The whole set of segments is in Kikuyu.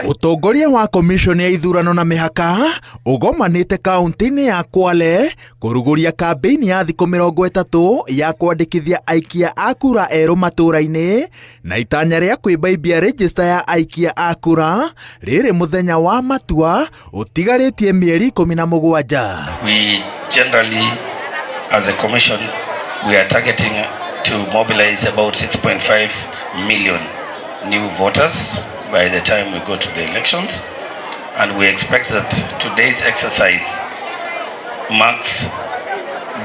Ũtongoria wa Komishoni ya Ithurano na Mĩhaka ũgomanĩte kaunti-inĩ ya Kwale kũrugũria kambĩini ya thikũ 30 ya kwandĩkithia aikia a kura erũ matũũra-inĩ na itanya rĩa kwĩmbaimbia rĩnjĩsta ya aikia a kura rĩrĩ mũthenya wa matua ũtigarĩtie mĩeri 17. We generally, as a commission, we are targeting to mobilize about 6.5 million new voters by the time we go to the elections. And we expect that today's exercise marks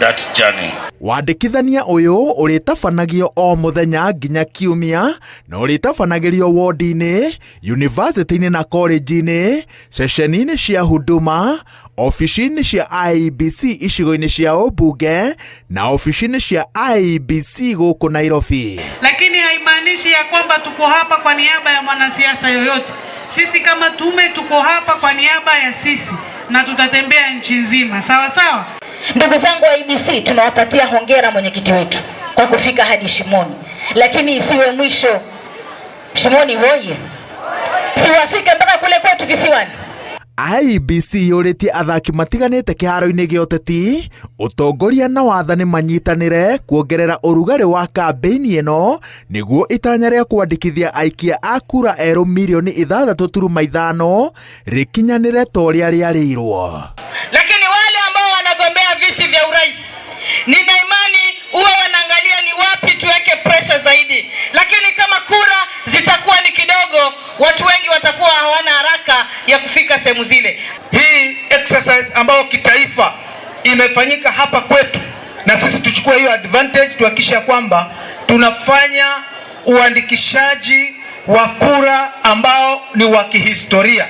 that journey. Wandĩkithania ũyũ ũrĩtabanagio o mũthenya nginya kiumia na ũrĩtabanagĩrio wondi-inĩ, yunivasĩtĩ-inĩ na korenji-inĩ, ceceni-inĩ cia Huduma, obici-inĩ cia IEBC icigo-inĩ cia ũmbunge na obici-inĩ cia IEBC gũkũ Nairobi. Lakini haimaanishi ya kwamba tuko hapa kwa niaba ya mwanasiasa yoyote. Sisi kama tume tuko hapa kwa niaba ya sisi na tutatembea nchi nzima, sawa sawa. Ndugu zangu wa IEBC, tunawapatia hongera mwenyekiti wetu kwa kufika hadi Shimoni, lakini isiwe mwisho. Shimoni hoye, siwafike mpaka kule kwetu visiwani. IEBC yũrĩtie athaki matiganĩte kĩharo-inĩ gĩa ũteti, ũtongoria na wathani manyitanĩre kuongerera ũrugarĩ wa kambĩini ĩno nĩguo itanya rĩa kwandĩkithia aikia a kura erũ mirioni 6.5 rĩkinyanĩre ta ũrĩa rĩarĩirwo. Lakini wale ambao wanagombea viti vya urais, nina imani huwa wanaangalia ni wapi tuweke pressure zaidi, lakini kama kura zitakuwa ni kidogo, watu wengi watakuwa hawana haraka ya kufika sehemu zile. Hii exercise ambayo kitaifa imefanyika hapa kwetu, na sisi tuchukue hiyo advantage tuhakikisha kwamba tunafanya uandikishaji wa kura ambao ni wa kihistoria.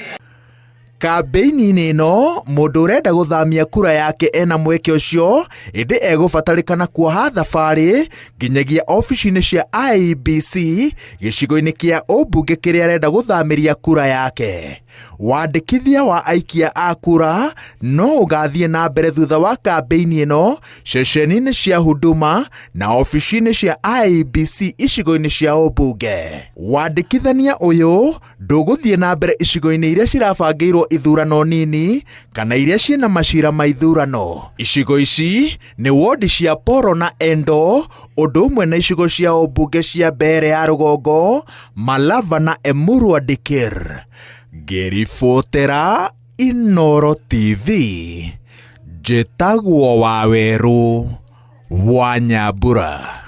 Kambĩini-inĩ ĩno mũndũ ũrenda gũthamia kura yake ena mweke ũcio ĩndĩ egũbatarĩkana kuoha thabarĩ nginyagia obici-inĩ cia IEBC gĩcigo-inĩ kĩa ũmbunge kĩrĩa arenda gũthamĩria kura yake. Wandĩkithia wa aikia a kura no ũgathiĩ na mbere thutha wa kambĩini ĩno ceceni-inĩ cia Huduma na obici-inĩ cia IEBC icigo-inĩ cia ũmbunge. Wandĩkithania ũyũ ndũgũthiĩ na mbere icigo-inĩ iria cirabangĩirwo ithurano nini kana iria ciĩna macira ma ithurano. Icigo ici nĩ wondi cia Poro na Endo ũndũ ũmwe na icigo cia ũmbunge cia Mbeere ya rũgongo, Malava na Emurua Dikirr. Ngĩribotera Inooro TV njĩtagwo Wawerũ wa Nyambura.